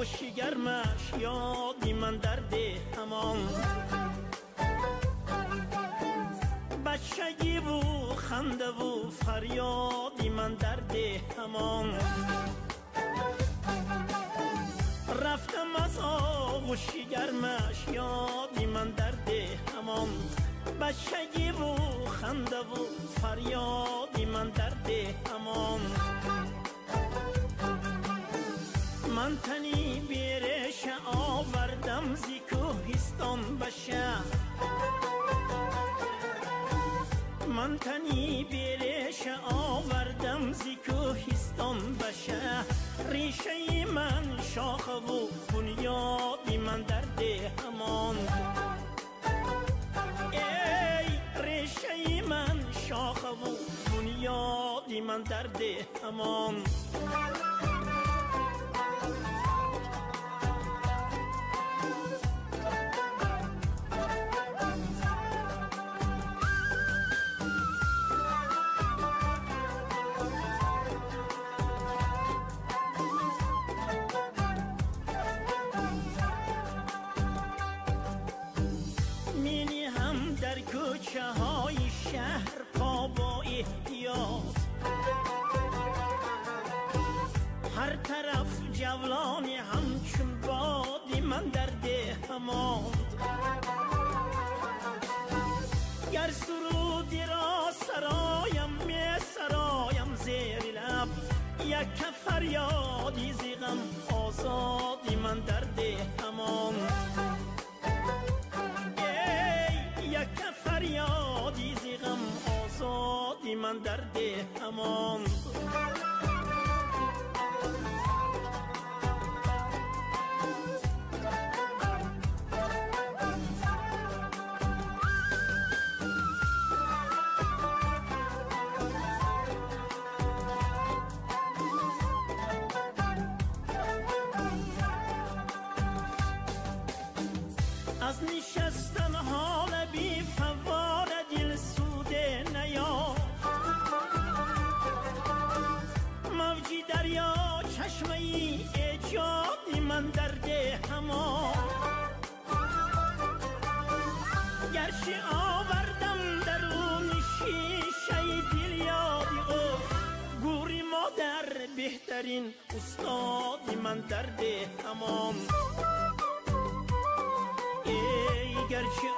آغوشی گرمش یادی من در ده همان بچگی و خنده و فریادی من در ده همان رفتم از آغوشی گرمش یادی من در ده همان بچگی و خنده و فریادی من در ده همان من تنی بیرش آوردم زی کوهستان بشه من تنی بیرش آوردم زی کوهستان بشه ریشه من شاخ و بنیادی من در ده همان ای ریشه من شاخ و بنیادی من در ده همان در کوچه های شهر پا با احتیاط هر طرف جولانی همچون بادی من در ده ماند گر سرودی را سرایم می سرایم زیر لب یک فریادی زی غم آزادی من در ده ماند یک فریادی زی غم آزادی من در ده همان از نشستن حال بی فوار دل سوده نیافت موجی دریا چشمه ای ایجادی من در ده همان گرچه آوردم درون شیشه دل یادی او گوری مادر بهترین استادی من در ده همان ای گرچه